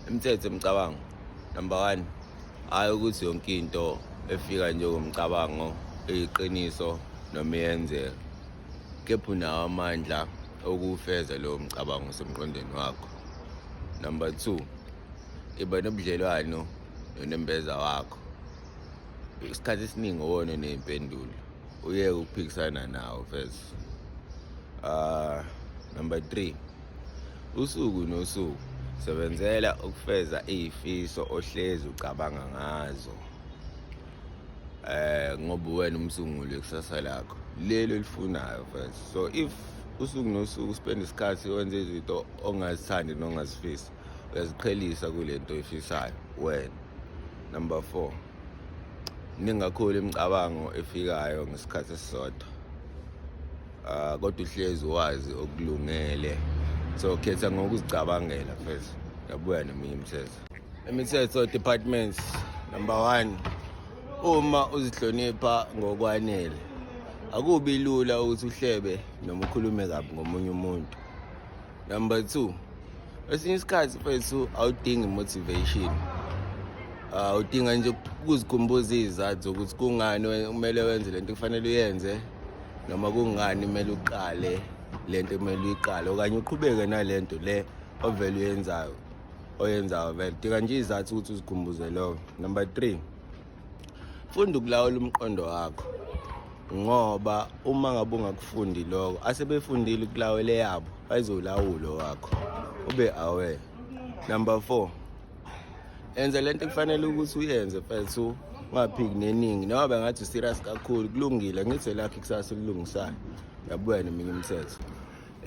Imithetho yomcabango number 1, hayi ukuthi yonke into efika njengomcabango iyiqiniso noma iyenzeka, kepha unawo amandla okuwufeza lowo mcabango osemqondweni wakho. Number 2, iba nobudlelwano nonembeza wakho. Isikhathi esiningi owona oney'mpendulo, uyeke ukuphikisana nawo first. Number 3, usuku nosuku sebenzela ukufeza iy'fiso ohlezi ucabanga ngazo, ngoba uwena umsunguli wekusasa lakho lelo olifunayo first. So if usuku nosuku uspend isikhathi wenze izinto ongazithandi nongazifisi, uyaziqhelisa kule nto oyifisayo wena. Number 4, miningi kakhulu imicabango efikayo ngesikhathi esisodwa, kodwa uhlezi wazi okulungele, so khetha ngokuzicabangela first. Yabuya neminye imithetho. Imithetho departments number 1, uma uzihlonipha ngokwanele akubi lula ukuthi uhlebe noma ukhulume kabi ngomunye umuntu. Number 2, kwesinye isikhathi mfethu awudingi motivation, udinga nje ukuzikhumbuza izizathu zokuthi kungani kumele wenze lento kufanele uyenze, noma kungani kumele uqale lento kumele uyiqale, okanye uqhubeke nalento le ovele uyenzayo oyenzayo vele. Dinga nje izathu ukuthi uzikhumbuze lokho. Number 3, funda ukulawula umqondo wakho, ngoba uma ngabe ungakufundi lokho, asebefundile ukulawula eyabo bayizolawula wakho, ube aware. Number 4, enza lento ekufanele ukuthi uyenze mfethu, ungaphiki neningi noma bengathi userious kakhulu, kulungile ngithi lakho ikusasa elilungisayo. Yabuya neminye imithetho.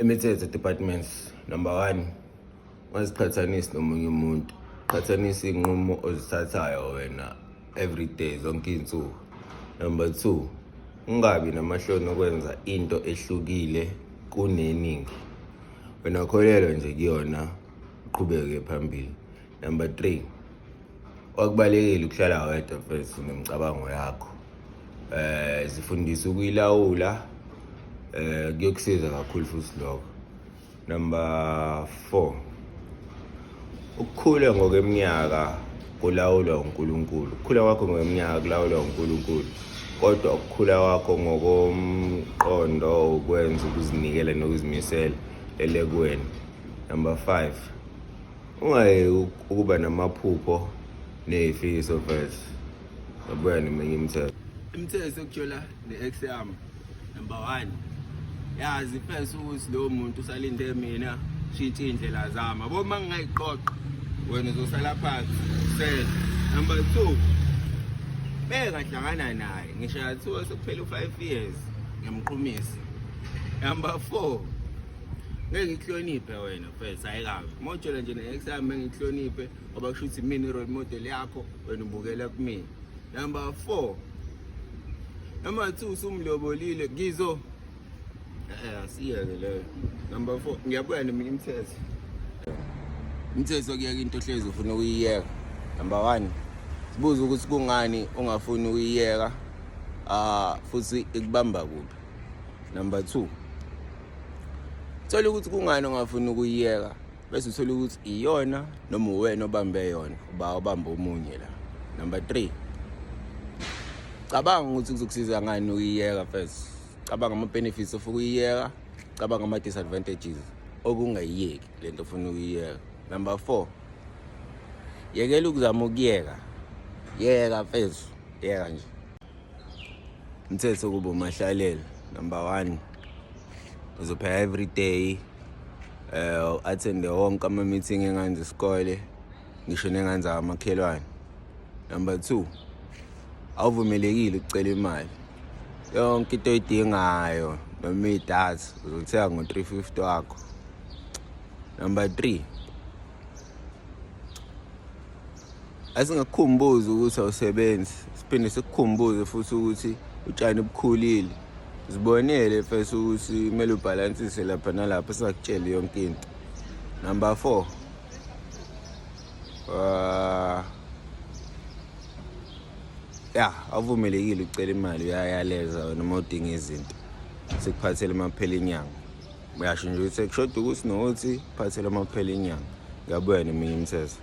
Imithetho departments number 1, ungaziqhathanisi nomunye umuntu, qhathanisa iy'nqumo ozithathayo wena everyday zonke iy'nsuku. Number 2, ungabi namahloni okwenza into ehlukile kuneningi, wena kholelwa nje kuyona, uqhubeke phambili. Number 3, akubalekile ukuhlala wedwa mfethu nemicabango yakho, zifundise ukuyilawula, kuyokusiza kakhulu futhi lokho. Number 4, ukukhula ngokweminyaka kulawulwa uNkulunkulu. Ukukhula kwakho ngokweminyaka kulawulwa uNkulunkulu, kodwa ukukhula kwakho ngokomqondo ukwenza ukuzinikela nokuzimisela ele kuwena. Number 5, ungayeki ukuba namaphupho ney'fiso mfethu. Yabuya neminye imithetho. Imithetho yokujola ne-ex yami number 1, yazi first ukuthi lowo muntu usalinde mina, shintshe iy'ndlela zami, yabo uma ngingayiqoqa wena uzosala phansi sele. Number 2, bengahlangana naye ngisho yathiwa sekuphele u-5 years ngiyamqhumisa. Number 4, ngeke ngikuhloniphe wena first, hayi kabi uma ujola nje ne-ex yami ngikuhloniphe, ngoba kusho ukuthi mina i-role model yakho, wena ubukela kumina. Number 4, number 2, usumlobolile ngizo asiyeke leyo. Number 4, ngiyabuya neminye imithetho. Imithetho kuyeka into ohlezi ufuna ukuyiyeka. Number 1, sibuze ukuthi kungani ungafuni ukuyiyeka, futhi ikubamba kuphi. Number 2, thola ukuthi kungani ungafuni ukuyiyeka, bese uthola ukuthi iyona noma uwena obambe yona, uba ubamba omunye la. Number 3, cabanga ukuthi kuzokusiza ngani ukuyiyeka first. Cabanga ama-benefits of ukuyiyeka, cabanga ama-disadvantages okungayiyeki lento ofuna ukuyiyeka. Number 4, yekela ukuzama ukuyeka, yeka mfethu, yeka nje. Umthetho kuba umahlalela. Number 1, uzopheka every day, attend wonke ama-meeting engane zesikole, ngisho nengane zakamakhelwane. Number 2, awuvumelekile ukucela imali, yonke into oyidingayo noma idatha uzothenga ngo-350 wakho. Number 3, asingakukhumbuzi ukuthi awusebenzi, siphinde sikukhumbuze futhi ukuthi utshani bukhulile. Zibonele first ukuthi kumele ubhalansise lapha nalapha, singakutsheli yonke into. Number 4, ya awuvumelekile ukucela imali, uyayaleza wena uma udinga izinto, sikuphathele uma kuphela inyanga. Uyasho nje ukuthi sekushoda ukuthi nokuthi phathele uma kuphela inyanga. Ngiyabuya neminye imithetho.